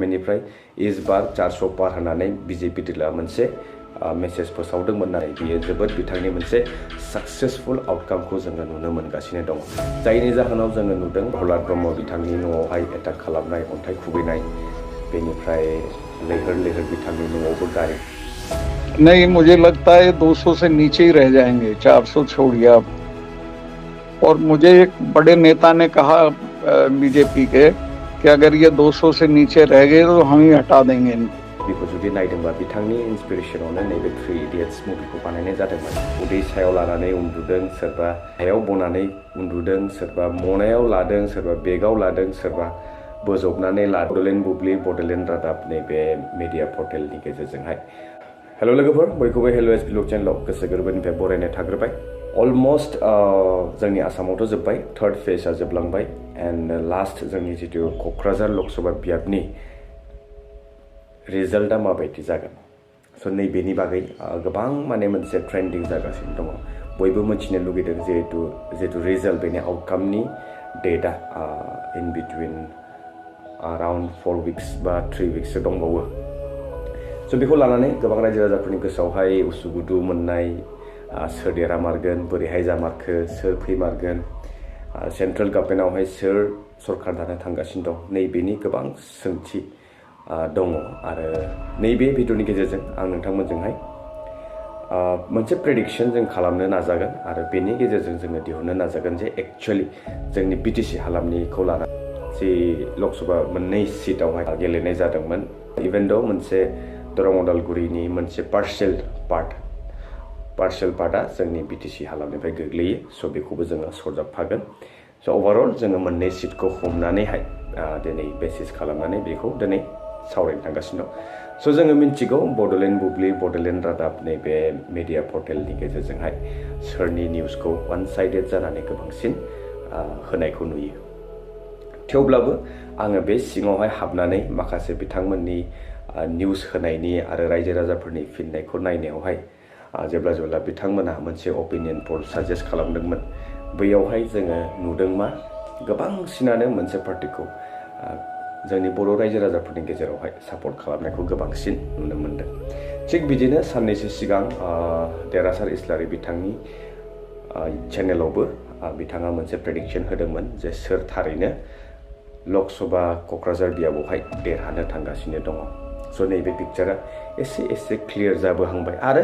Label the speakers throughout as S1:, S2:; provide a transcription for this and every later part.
S1: गभर्नमेन्टनिफ्राय इस बार 400 पार होनानै बीजेपी दिला मोनसे मेसेज फोसावदोंमोन आरो बियो जोबोद बिथांनि मोनसे सक्सेसफुल आउटकामखौ जोङो नुनो मोनगासिनो दङ जायनि जाहोनाव जोङो नुदों प्रहलाद ब्रह्म बिथांनि न'आवहाय एटाक खालामनाय अन्थाइ खुबैनाय बेनिफ्राय लैहोर लैहोर बिथांनि न'आवबो गारि
S2: नहीं मुझे लगता है 200 से नीचे ही रह जाएंगे 400 छोड़िए आप और मुझे एक बड़े नेता ने कहा बीजेपी के कि अगर ये 200 से नीचे रह गए तो हम ही हटा देंगे इनको
S1: बेखौ जुदि नायदोंबा बिथांनि इन्सपिरेसनावनो नैबे 3 इडियट्स मुभिखौ बानायनाय जादोंमोन उदै सायाव लानानै उन्दुदों सोरबा हायाव बनानै उन्दुदों सोरबा मनायाव लादों सोरबा बेगाव लादों सोरबा बोजबनानै लादों बड'लेण्ड बुब्लि बड'लेण्ड रादाब नैबे मिडिया पर्टेलनि गेजेरजोंहाय हेल' लोगोफोर बयखौबो हेल' एस ब्लग चेनेलाव गोसो गोरबोनिफ्राय बरायनाय थाग्रोबाय अलमस्ट जोंनि आसामावथ' जोब्बाय थर्ड फेजआ जोबलांबाय एन्ड लास्ट जोंनि जितु क'क्राझार लकसभा बियाबनि रिजाल्टआ माबायदि जागोन स' नैबेनि बागै गोबां माने मोनसे ट्रेन्डिं जागासिनो दङ बयबो मिथिनो लुगैदों जिहेतु रिजाल्ट बेनि आउटकामनि डेटआ इन बिटुइन अराउन्ड 4 weeks बा 3 weeks दंबावो स' बेखौ लानानै गोबां रायजो राजाफोरनि गोसोआवहाय उसुगुदु मोननाय सोर देरहामारगोन बोरैहाय जामारखो सोर फैमारगोन सेन्ट्रेल गभर्नमेन्टआवहाय सोर सरकार दानो थांगासिनो दं नैबेनि गोबां सोंथि दङ आरो नैबे भिडिअनि गेजेरजों आं नोंथांमोनजोंहाय मोनसे प्रेडिक्शन जों खालामनो नाजागोन आरो बेनि गेजेरजों जोङो दिहुननो नाजागोन जे एक्चुअलि जोंनि बिटिसि हालामनिखौ लानानै जि लकसभा मोननै सिटआवहाय गेलेनाय जादोंमोन इभेन द' मोनसे दरं उदालगुरिनि मोनसे पार्शियेल पार्टआ जोंनि बिटिसि हालामनिफ्राय गोग्लैयो स' बेखौबो जोङो सरजाबफागोन स' ओभारअल जोङो मोननै सिटखौ हमनानैहाय दिनै बेसिस खालामनानै बेखौ दिनै सावरायनो थांगासिनो दं स' जोङो मिन्थिगौ बड'लेण्ड बुब्लि बड'लेण्ड रादाब नैबे मिडिया पर्टेलनि गेजेरजोंहाय सोरनि निउसखौ वान साइडेड जानानै गोबांसिन होनायखौ नुयो थेवब्लाबो आङो बे सिङावहाय हाबनानै माखासे बिथांमोननि निउस होनायनि आरो रायजो राजाफोरनि फिननायखौ नायनायावहाय जेब्ला बिथांमोना मोनसे अपिनियन पल साजेस्ट खालामदोंमोन बैयावहाय जोङो नुदों मा गोबांसिनानो मोनसे पार्टिखौ जोंनि बर' रायजो राजाफोरनि गेजेरावहाय सापर्ट खालामनायखौ गोबांसिन नुनो मोनदों थिग बिदिनो साननैसो सिगां देरहासार इस्लारि बिथांनि चेनेलावबो बिथाङा मोनसे प्रेडिक्शन होदोंमोन जे सोर थारैनो लकसभा क'क्राझार बियाबावहाय देरहानो थांगासिनो दङ स' नैबे पिक्चारा एसे क्लियार जाबोहांबाय आरो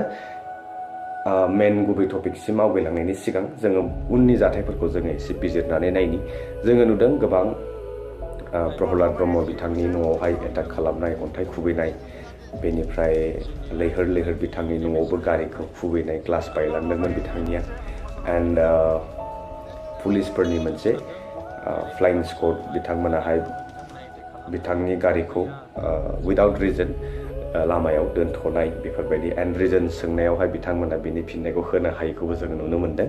S1: मेन गुबै टपिकसिम आवगायलांनायनि सिगां जोङो उननि जाथायफोरखौ जोङो एसे बिजिरनानै नायनि जोङो नुदों गोबां प्रहलाद ब्रह्म बिथांनि न'आवहाय एटाक खालामनाय अन्थाइ खुबैनाय बेनिफ्राय लैहोर लैहोर बिथांनि न'आवबो गारिखौ खुबैनाय ग्लास बायलांदोंमोन बिथांनिया एन्ड पुलिसफोरनि मोनसे फ्लाइं स्क्वाड बिथांमोनाहाय बिथांनि गारिखौ विदाउट रिजन लामायाव दोनथ'नाय बेफोरबायदि एन्ड रिजन सोंनायावहाय बिथांमोना बिनि फिननायखौ होनो हायैखौबो जोङो नुनो मोन्दों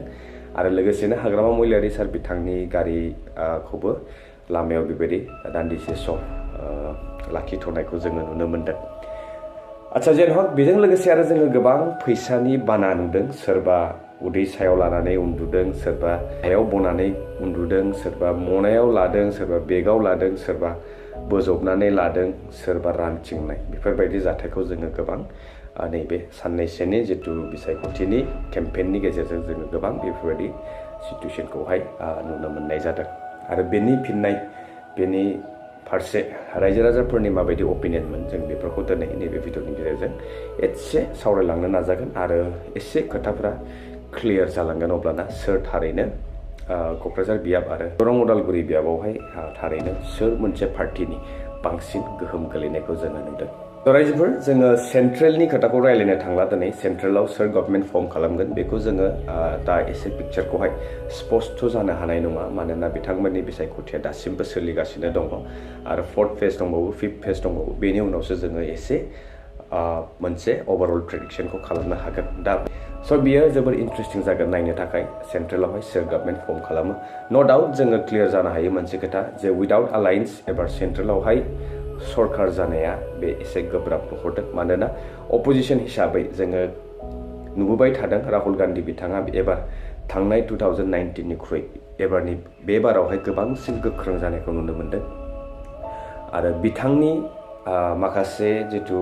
S1: आरो लोगोसेनो हाग्रामा महिलारि सार बिथांनि गारिखौबो लामायाव बेबायदि दान्दिसे सम लाखिथ'नायखौ जोङो नुनो मोन्दों आच्चा जेन हक बेजों लोगोसे आरो जोङो गोबां फैसानि बाना नुदों सोरबा उदै सायाव लानानै उन्दुदों सोरबा हायाव बनानै उन्दुदों सोरबा मनायाव लादों सोरबा बेगाव लादों सोरबा बोजबनानै लादों सोरबा रानथिंनाय बेफोरबायदि जाथायखौ जोङो गोबां नैबे साननैसोनि जितु बिसायख'थिनि केम्पेइननि गेजेरजों जोङो गोबां बेफोरबायदि सिटुएसनखौहाय नुनो मोननाय जादों आरो बेनि फिननाय बेनि फारसे रायजो राजाफोरनि माबायदि अपिनियनमोन जों बेफोरखौ दिनै नैबे भिडिअनि गेजेरजों एसे सावरायलांनो नाजागोन आरो एसे खोथाफ्रा क्लियार जालांगोन अब्लाना सोर थारैनो क'क्राझार बियाब आरो दरं उदालगुरि बियाबावहाय थारैनो सोर मोनसे पार्टिनि बांसिन गोहोम गोलैनायखौ जोङो नुदों रायजोफोर जोङो सेन्ट्रेलनि खोथाखौ रायज्लायनो थांला दिनै सेन्ट्रेलाव सोर गभर्नमेन्ट फर्म खालामगोन बेखौ जोङो दा एसे पिक्चारखौहाय स्पष्ट जानो हानाय नङा मानोना बिथांमोननि बिसायख'थिया दासिमबो सोलिगासिनो दङ आरो 4th फेज दंबावो 5th फेज दंबावो बेनि उनावसो जोङो एसे मोनसे ओभारअल प्रेडिक्शनखौ खालामनो हागोन दा स' बियो जोबोर इन्ट्रेस्टिं जागोन नायनो थाखाय सेन्ट्रेलावहाय सोर गभर्नमेन्ट फर्म खालामो न' डाउट जोङो क्लियार जानो हायो मोनसे खोथा जे उइदाउट एलायन्स एबा सेन्ट्रेलावहाय सरकार जानाया बे एसे गोब्राब नुहुरदों मानोना अपोजिशन हिसाबै जोङो नुबोबाय थादों राहुल गान्धी बिथाङा एबार थांनाय 2019निख्रुइ एबारनि बे बारावहाय गोबांसिन गोख्रों जानायखौ नुनो मोनदों आरो बिथांनि माखासे जितु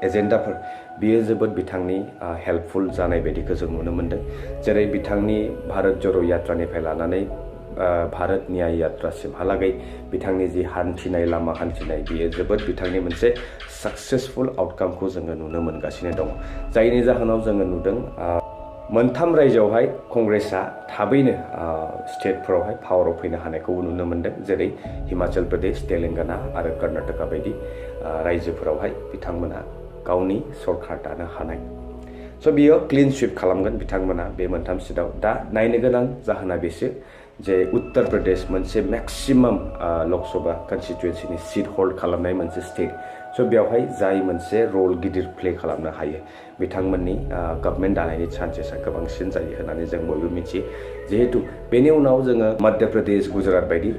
S1: एजेन्डाफोर बियो जोबोद बिथांनि हेल्पफुल जानाय बायदिखौ जों नुनो मोन्दों। जेरै बिथांनि भारत ज'र' यात्रानिफ्राय लानानै भारत न्याय यात्रासिमहालागै बिथांनि जि हान्थिनाय लामा हान्थिनाय बियो जोबोद बिथांनि मोनसे साक्सेसफुल आउटकामखौ जोङो नुनो मोनगासिनो दङ। जायनि जाहोनाव जोङो नुदों मोनथाम रायजोआवहाय कंग्रेसआ थाबैनो स्टेटफोरावहाय पावाराव फैनो हानायखौबो नुनो मोन्दों। जेरै हिमाचल प्रदेश, तेलेंगाना आरो कर्नाटका बायदि रायजोफोरावहाय बिथांमोना गावनि सरकार दानो हानाय। स' बियो क्लिन स्विप खालामगोन बिथांमोना बे मोनथाम सिटआव। दा नायनो गोनां जाहोना बेसो जे उत्तर प्रदेश मोनसे मेक्सिमाम लकसभा कनस्टिटुवेन्सिनि सिट हल्ड खालामनाय मोनसे स्टेट। स' बेवहाय जाय मोनसे रल गिदिर प्ले खालामनो हायो बिथांमोननि गभर्नमेन्ट दानायनि चान्सेसा गोबांसिन जायो होननानै जों बयबो मिथियो। जिहेतु बेनि उनाव जोङो मध्य प्रदेश, गुजरात बायदि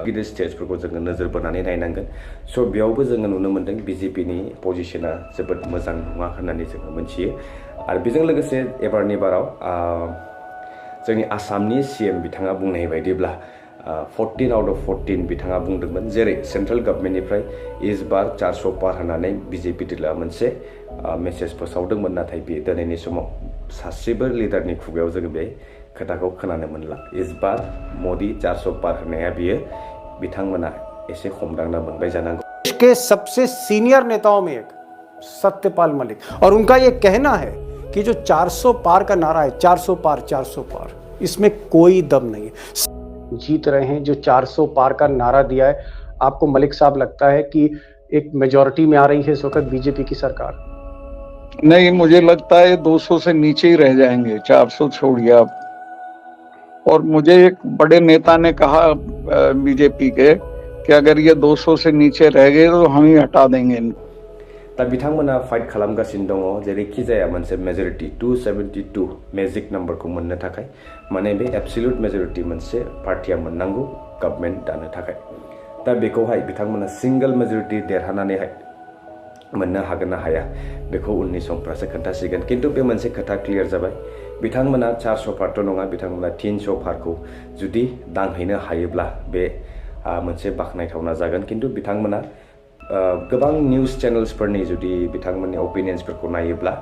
S1: गिदिर स्टेट्सफोरखौ जोङो नोजोर बोनानै नायनांगोन। स' बेयावबो जोङो नुनो मोन्दों बिजेपिनि पजिशना जोबोद मोजां नङा होननानै जोङो मिथियो। आरो बेजों लोगोसे एबारनि बाराव जोंनि आसामनि CM बिथाङा बुंनाय बायदिब्ला 14 आउट अफ 14 बिथाङा बुंदोंमोन। जेरै सेन्ट्रेल गभर्नमेन्टनिफ्राय इस बार 400 पार होननानै बिजेपि दला मोनसे मेसेज फोसावदोंमोन। नाथाय बे दिनैनि समाव सासेबो लिडारनि खुगायाव जोङो बे खोथाखौ खोनानो मोनला। इस बार मोदी 400 पार होनाया बियो बिथांमोना एसे हमदांना मोनबाय जानांगौ।
S3: देश के सबसे सीनियर नेताओं में एक सत्यपाल मलिक, और उनका ये कहना है कि जो 400 पार का नारा है, 400 पार 400 पार, इसमें कोई दम नहीं है। जीत रहे हैं, जो 400 पार का नारा दिया है, आपको मलिक साहब लगता है कि एक मेजॉरिटी में आ रही है इस वक्त बीजेपी की सरकार?
S2: नहीं, मुझे लगता है 200 से नीचे ही रह जाएंगे, 400 छोड़िए आप। और मुझे एक बड़े नेता ने कहा बीजेपी के कि अगर ये 200 से नीचे रह गए तो हम ही हटा देंगे।
S1: दा बिथांमोना फाइट खालामगासिनो दङ जेरैखि जाया मोनसे मेजरिटी 272 मेजिक नम्बरखौ मोननो थाखाय, माने बे एब्सोल्युट मेजरिटी मोनसे पार्टिया मोननांगौ गभर्नमेन्ट दानो थाखाय। दा बेखौहाय बिथांमोना सिंगल मेजरिटी देरहानानैहाय मोननो हागोन ना हाया बेखौ उननि समफ्रासो खोन्थासिगोन। किन्तु बे मोनसे खोथा क्लियार जाबाय, बिथांमोना 400 पारथ' नङा, बिथांमोना 300 पारखौ जुदि दांहैनो हायोब्ला बे मोनसे बाख्नायथावना जागोन। किन्तु बिथांमोना गोबां निउज चेनेल्सफोरनि जुदि बिथांमोननि ओपिनियन्सफोरखौ नायोब्ला,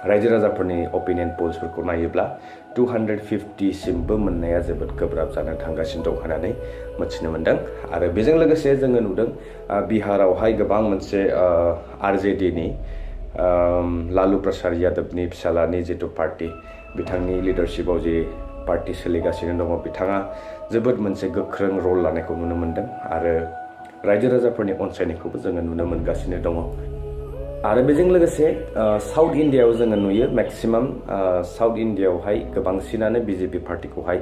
S1: रायजो राजाफोरनि ओपिनियन पोल्सफोरखौ नायोब्ला 250 सिमबो मोननाया जोबोद गोब्राब जानो थांगासिनो दं होननानै मिथिनो मोन्दों। आरो बेजों लोगोसे जोङो नुदों बिहारावहाय गोबां मोनसे RJDनि लालु प्रसाद यादवनि फिसालानि जितु पार्टी, बिथांनि लिडारशिपआव जे पार्टी सोलिगासिनो दङ, बिथाङा जोबोद मोनसे गोख्रों रल लानायखौ नुनो मोन्दों। आरो रायजो राजाफोरनि अनसायनायखौबो जोङो नुनो मोनगासिनो दङ। आरो बेजों लोगोसे साउथ इन्डियायाव जोङो नुयो मेक्सिमाम साउथ इन्डियायावहाय गोबांसिनानो बिजेपि पार्टिखौहाय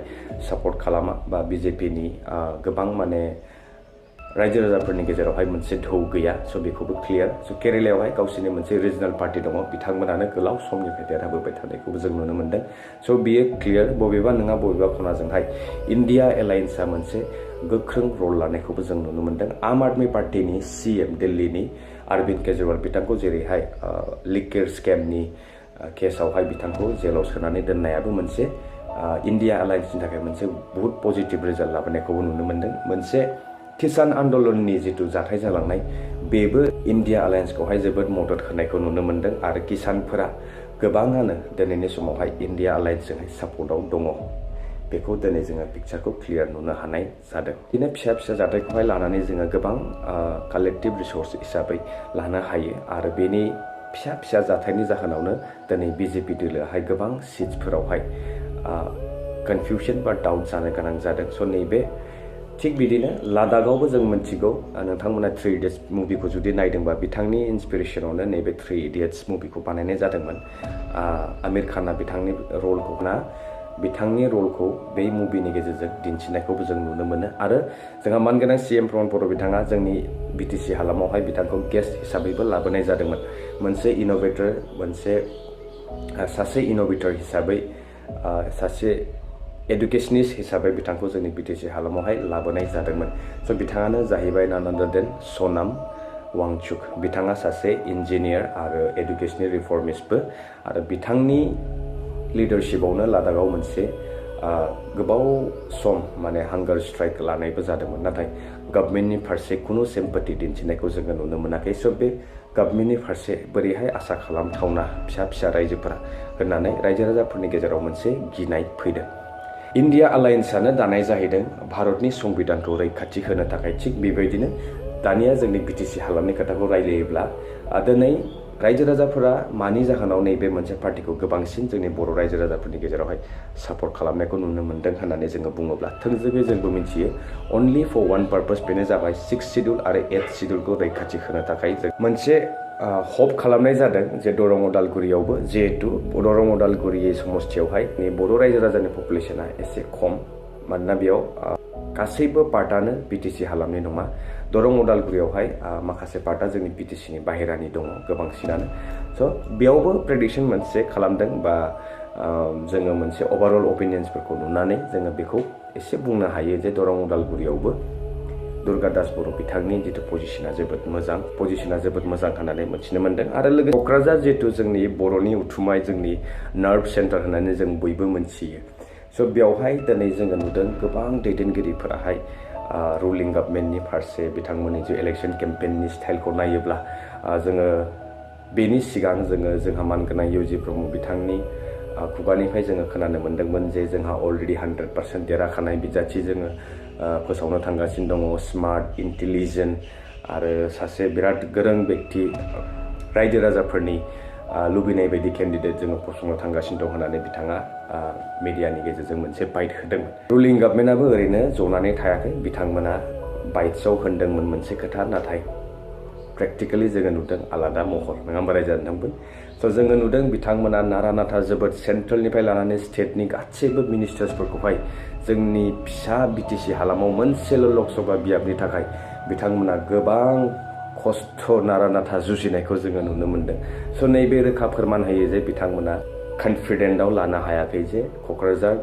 S1: सापर्ट खालामा, बा बिजेपिनि गोबां माने रायजो राजाफोरनि गेजेरावहाय मोनसे धौ गैया। स' बेखौबो क्लियार। स' केरेलायावहाय गावसोरनि मोनसे रिजनेल पार्टी दङ, बिथांमोनानो गोलाव समनिफ्राय देरहाबोबाय थानायखौबो जों नुनो मोन्दों। स' बियो क्लियार, बबेबा नङा बबेबा खनाजोंहाय इन्डिया एलायन्सआ मोनसे गोख्रों रल लानायखौबो जों नुनो मोन्दों। आम आदमी पार्टीनि CM दिल्लीनि अरविंद केजरीवाल बिथांखौ जेरैहाय लिकेर स्केमनि केसावहाय बिथांखौ जेलाव सोनानै दोननायाबो मोनसे इन्डिया एलायन्सनि थाखाय मोनसे बहुत पजिटिभ रिजाल्ट लाबोनायखौबो नुनो मोन्दों। मोनसे किसान आन्दलननि जितु जाथाय जालांनाय बेबो इन्डिया एलायन्सखौहाय जोबोद मदद होनायखौ नुनो मोन्दों। आरो किसानफोरा गोबाङानो दिनैनि समावहाय इन्डिया एलायन्सजोंहाय सापर्टआव दङ। बेखौ दिनै जोङो पिक्चारखौ क्लियार नुनो हानाय जादों। बिदिनो फिसा फिसा जाथायखौहाय लानानै जोङो गोबां कालेक्टिभ रिसर्स हिसाबै लानो हायो। आरो बेनि फिसा फिसा जाथायनि जाहोनावनो दिनै बिजेपि दोलोआहाय गोबां सिट्सफोरावहाय कनफिउसन बा डाउट जानो गोनां जादों। स' नैबे थिग बिदिनो लादाखआवबो जों मिथिगौ, नोंथांमोना 3 इडियट्स मुभिखौ जुदि नायदोंबा बिथांनि इन्सपिरेसनावनो नैबे 3 इडियट्स मुभिखौ बानायनाय जादोंमोन। आमिर खाना बिथांनि रलखौ बे मुभिनि गेजेरजों दिन्थिनायखौबो जों नुनो मोनो। आरो जोंहा मानगोनां CM प्रमद बर' बिथाङा जोंनि BTC हालामावहाय बिथांखौ गेस्ट हिसाबैबो लाबोनाय जादोंमोन। मोनसे इनोभेटर, सासे इनोभेटर हिसाबै, सासे एडुकेशनिस्ट हिसाबै बिथांखौ जोंनि BTC हालामावहाय लाबोनाय जादोंमोन। स' बिथाङानो जाहैबाय नान आदार देन सनाम वांचुक। बिथाङा सासे इन्जिनियार आरो एडुकेशनेल रिफर्मिस्टबो। आरो बिथांनि लिडारशिपआवनो लादाखआव मोनसे गोबाव सम माने हांगार स्ट्राइक लानायबो जादोंमोन। नाथाय गभर्नमेन्टनि फारसे कुनु सिम्पाथि दिन्थिनायखौ जोङो नुनो मोनाखै। स' बे गभर्नमेन्टनि फारसे बोरैहाय आसा खालामथावना फिसा फिसा रायजोफोरा होननानै रायजो राजाफोरनि गेजेराव मोनसे गिनाय फैदों। इन्डिया एलायन्सआनो दानाय जाहैदों भारतनि संबिधानखौ रैखाथि होनो थाखाय। थिग बेबायदिनो दानिया जोंनि बिटिसि हालामनि खोथाखौ रायलायोब्ला दिनै रायजो राजाफोरा मानि जाहोनाव नैबे मोनसे पार्टिखौ गोबांसिन जोंनि बर' रायजो राजाफोरनि गेजेरावहाय सापर्ट खालामनायखौ नुनो मोन्दों होननानै जोङो बुङोब्ला थोंजोङै जोंबो मिथियो अनलि फर वान पार्पस, बेनो जाबाय 6 शिड्युल आरो 8 शिड्युलखौ रैखाथि होनो थाखाय जों मोनसे हप खालामनाय जादों जे दरं उदालगुरियावबो, जिहेतु दरं उदालगुरि समस्थियावहाय बर' रायजो राजानि पपुलेसना एसे खम, मानोना बेयाव गासैबो पार्टआनो बिटिसि हालामनि नङा। दरं उदालगुरियावहाय माखासे पार्टआ जोंनि बिटिसिनि बाहेरानि दङ गोबांसिनानो। स' बेयावबो प्रेडिक्सन मोनसे खालामदों बा जोङो मोनसे अभारअल अपिनियन्सफोरखौ नुनानै जोङो बेखौ एसे बुंनो हायो जे दरं उदालगुरियावबो दुर्गा दास बर' बिथांनि जिथु पजिशना जोबोद मोजां होननानै मिथिनो मोन्दों। आरो लोगोसे क'क्राझार जिहेतु जोंनि बर'नि उथुमाय, जोंनि नार्भ सेन्टार होननानै जों बयबो मोनथियो। स' बेवहाय दिनै जोङो नुदों गोबां दैदेनगिरिफोराहाय रुलिं गभर्नमेन्टनि फारसे बिथांमोननि जे इलेक्शन केम्पेइननि स्टाइलखौ नायोब्ला जोङो बेनि सिगां जोंहा मानगोनां इउजि ब्रह्म बिथांनि खुगानिफ्राय जोङो खोनानो मोन्दोंमोन जे जोंहा अलरेडि 100% देरहाखानाय बिजाथि जोङो फोसावनो थांगासिनो दङ, स्मार्ट, इन्टेलिजेन्ट आरो सासे बिराद गोरों व्यक्ति, रायजो राजाफोरनि लुबैनाय बायदि केन्डिडेट जोङो फसंनो थांगासिनो दं होननानै बिथाङा मिडियानि गेजेरजों मोनसे बाइट होदोंमोन। रुलिं गभर्नमेन्टआबो ओरैनो जनानै थायाखै, बिथांमोना बाइट्सआव होनदोंमोन मोनसे खोथा, नाथाय प्रेक्टिकेलि जोङो नुदों आलादा महर, नङा होमबा रायजो नोंथांमोन। स' जोङो नुदों बिथांमोना नारा नाथा जोबोद सेन्ट्रेलनिफ्राय लानानै स्टेटनि गासैबो मिनिस्टार्सफोरखौहाय जोंनि फिसा बिटिसि हालामाव मोनसेल' लकसभा बियाबनि थाखाय बिथांमोना गोबां खस्थ' नारा नाथा जुजिनायखौ जोङो नुनो मोन्दों। स' नैबे रोखा फोरमान होयो जे बिथांमोना कनफिडेन्टआव लानो हायाखै जे क'क्राझार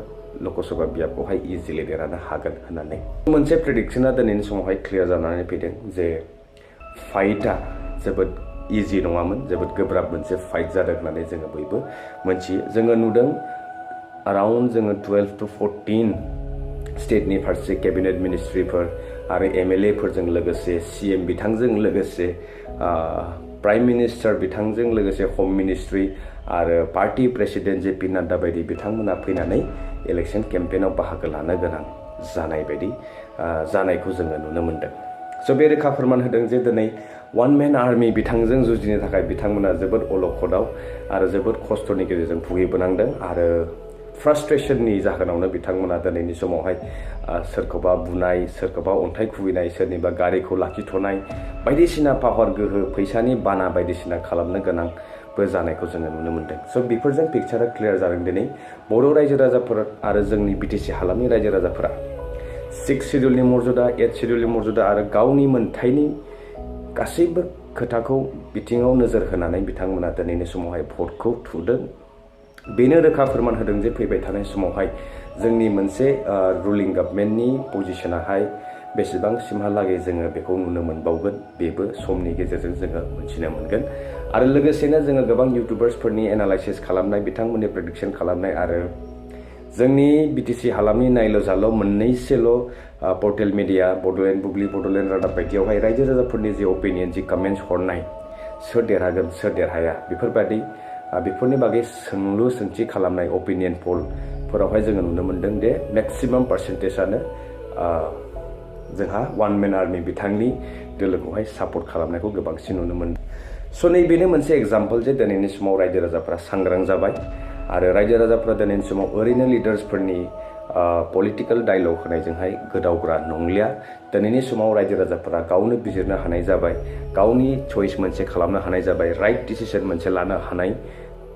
S1: लकसभा बियाबखौहाय इजिलि देरहानो हागोन होननानै। मोनसे प्रेडिक्सना दिनैनि समावहाय क्लियार जानानै फैदों जे फाइटआ जोबोद इजि नङामोन, जोबोद गोब्राब मोनसे फाइट जादों होननानै जोङो बयबो मोनथियो। जोङो नुदों अराउन्ड जोङो 12 to 14 स्टेटनि फारसे केबिनेट मिनिस्ट्रिफोर आरो MLA फोरजों लोगोसे CM बिथांजों लोगोसे प्राइम मिनिस्टार बिथांजों लोगोसे हम मिनिस्ट्रि आरो पार्टी प्रेसिडेन्ट JP नाड्डा बायदि बिथांमोना फैनानै इलेक्शन केम्पेइनाव बाहागो लानो गोनां जानायखौ जोङो नुनो मोन्दों। स' बे रोखा फोरमान होदों जे दिनै वान मेन आर्मि बिथांजों जुजिनो थाखाय बिथांमोना जोबोद अलखदाव आरो जोबोद खस्थ'नि गेजेरजों भुगिबोनांदों आरो फ्रास्ट्रेसननि जाहोनावनो बिथांमोना दिनैनि समावहाय सोरखौबा बुनाय, सोरखौबा अन्थाइ खुबैनाय, सोरनिबा गारिखौ लाखिथ'नाय, बायदिसिना पावार गोहो, फैसानि बाना बायदिसिना खालामनो गोनांबो जानायखौ जोङो नुनो मोन्दों। स' बेफोरजों पिक्चारा क्लियार जादों दिनै बर' रायजो राजाफोर आरो जोंनि बिटिसि हालामनि रायजो राजाफोरा 6 शिड्युलनि मर्यादा, 8 शिड्युलनि मर्यादा आरो गावनि मोन्थायनि गासैबो खोथाखौ बिथिङाव नोजोर होनानै बिथांमोना दिनैनि समावहाय भटखौ थुदों। बेनो रोखा फोरमान होदों जे फैबाय थानाय समावहाय जोंनि मोनसे रुलिं गभर्नमेन्टनि पजिशनाहाय बेसेबांसिमहालागै जोङो बेखौ नुनो मोनबावगोन, बेबो समनि गेजेरजों जोङो मिथिनो मोनगोन। आरो लोगोसेनो जोङो गोबां इउटुबार्सफोरनि एनालाइसिस खालामनाय, बिथांमोननि प्रेडिक्सन खालामनाय आरो जोंनि बिटिसि हालामनि नायल' जाल' मोननैसोल' पर्टेल मिडिया, बड'लेण्ड बुब्लि, बड'लेण्ड रादाब बायदियावहाय रायजो राजाफोरनि जि अपिनियन, जि कमेन्ट्स हरनाय, सोर देरहागोन सोर देरहाया बेफोरनि बागै सोंथि खालामनाय अपिनियन पलफोरावहाय जोङो नुनो मोन्दों दे मेक्सिमाम पार्सेन्टेजआनो जोंहा वान मेन आर्मि बिथांनि दोलोखौहाय सापर्ट खालामनायखौ गोबांसिन नुनो मोन्दों। स' नैबेनो मोनसे एग्जाम्पल जे दिनैनि समाव रायजो राजाफ्रा सांग्रां जाबाय आरो रायजो राजाफ्रा दिनैनि समाव ओरैनो लिडार्सफोरनि पलिटिकेल डायलग होनायजोंहाय गोदावग्रा नंलिया। दिनैनि समाव रायजो राजाफोरा गावनो बिजिरनो हानाय जाबाय, गावनि चइस मोनसे खालामनो हानाय जाबाय, राइट डिसिसन मोनसे लानो हानाय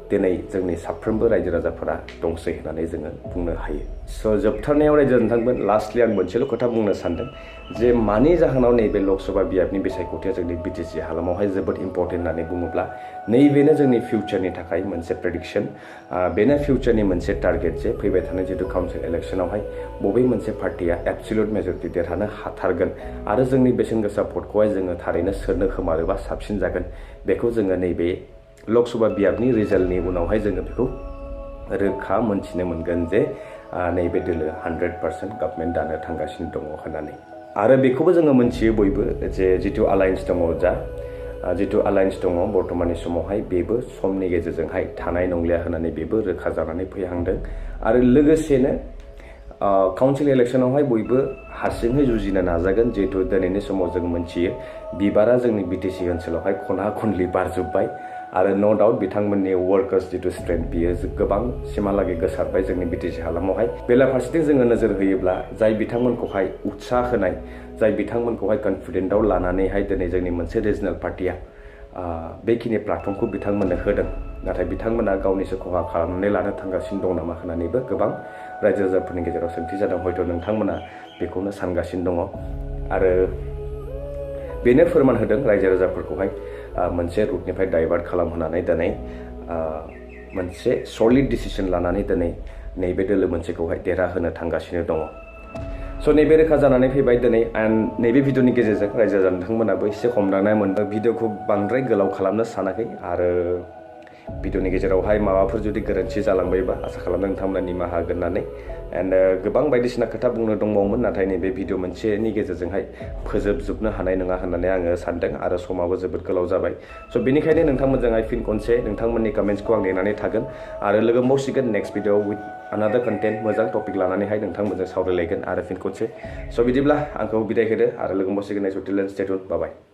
S1: दिनै जोंनि साफ्रोमबो रायजो राजाफोरा दंसै होननानै जोङो बुंनो हायो। स' जोबथारनायाव रायजो नोंथांमोन लास्टलि आं मोनसेल' खोथा बुंनो सानदों जे मानि जाहोनाव नैबे लकसभा बियाबनि बिसायख'थिया जोंनि बिटिसि हालामावहाय जोबोद इम्परटेन्ट होननानै बुङोब्ला नैबेनो जोंनि फिउचारनि थाखाय मोनसे प्रेडिक्सन, बेनो फिउचारनि मोनसे टारगेट जे फैबाय थानाय जितु काउन्सिल इलेक्सनावहाय बबे मोनसे पार्टिया एबसुलुट मेजरिटि देरहानो हाथारगोन आरो जोंनि बेसेन गोसा भटखौहाय जोङो थारैनो सोरनो खोमारोबा साबसिन जागोन, बेखौ जोङो नैबे लकसभा बियाबनि रिजाल्टनि उनावहाय जोङो बेखौ रोखा मोनथिनो मोनगोन जे नैबे दोलोआ 100% गभर्नमेन्ट दानो थांगासिनो दङ होननानै। आरो बेखौबो जोङो मोनथियो बयबो जे जिथु अलायन्स दङ दा जिथु अलायन्स दङ बर्तमाननि समावहाय बेबो समनि गेजेरजोंहाय थानाय नंलिया होननानै बेबो रोखा जानानै फैहांदों आरो लोगोसेनो काउन्सिल इलेक्सनावहाय बयबो हारसिङै जुजिनो नाजागोन जिहेतु दिनैनि समाव जों मोनथियो बिबारा जोंनि बिटिसि ओनसोलावहाय खना खनलि बारजोब्बाय आरो न' डाउट बिथांमोननि वर्कार्स जिथु स्ट्रेंथ बियो गोबां सिमहालागै गोसारबाय जोंनि बिटिसि हालामावहाय बेलाफारसेथिं जोङो नोजोर होयोब्ला जाय बिथांमोनखौहाय उत्साह होनाय जाय बिथांमोनखौहाय कन्फिडेन्टआव लानानैहाय दिनै जोंनि मोनसे रिजनेल पार्टिया बेखिनि प्लेटफर्मखौ बिथांमोननो होदों नाथाय बिथांमोना गावनिसो खहा खालामनानै लानो थांगासिनो दं नामा होननानैबो गोबां रायजो राजाफोरनि गेजेराव सोंथि जादों हयथ' नोंथांमोना बेखौनो सानगासिनो दङ आरो बेनो फोरमान होदों रायजो राजाफोरखौहाय मोनसे रुटनिफ्राय डाइभार्ट खालामहोनानै दिनै मोनसे सलिड डिसिसन लानानै दिनै नैबे दोलो मोनसेखौहाय देरहाहोनो थांगासिनो दङ स' नैबे रोखा जानानै फैबाय दिनै नैबे भिडिअनि गेजेरजों रायजो राजा नोंथांमोनाबो एसे हमदांनाय मोनदों भिडिअखौ बांद्राय गोलाव खालामनो सानाखै आरो भिडिअनि गेजेरावहाय माबाफोर जुदि गोरोन्थि जालांबायबा आसा खालामदों नोंथांमोना निमाहा होगोन होननानै एन्ड गोबां बायदिसिना खोथा बुंनो दंबावोमोन नाथाय नैबे भिडिअ मोनसेनि गेजेरजोंहाय फोजोबजोबनो हानाय नङा होननानै आङो सानदों आरो समाबो जोबोद गोलाव जाबाय स' बेनिखायनो नोंथांमोनजोंहाय फिन खनसे नोंथांमोननि कमेन्ट्सखौ आं नेनानै थागोन आरो लोगो मोनसिगोन नेक्स्ट भिडिअ विथ अनादार कन्टेन्ट मोजां टपिक लानानैहाय नोंथांमोनजों सावरायलायगोन आरो फिन खनसे स' बिदिब्ला आंखौ बिदाय होदो आरो लोगो मोनसिगोन नेक्स्ट टिल देन स्टे ट्युन्ड बाय बाय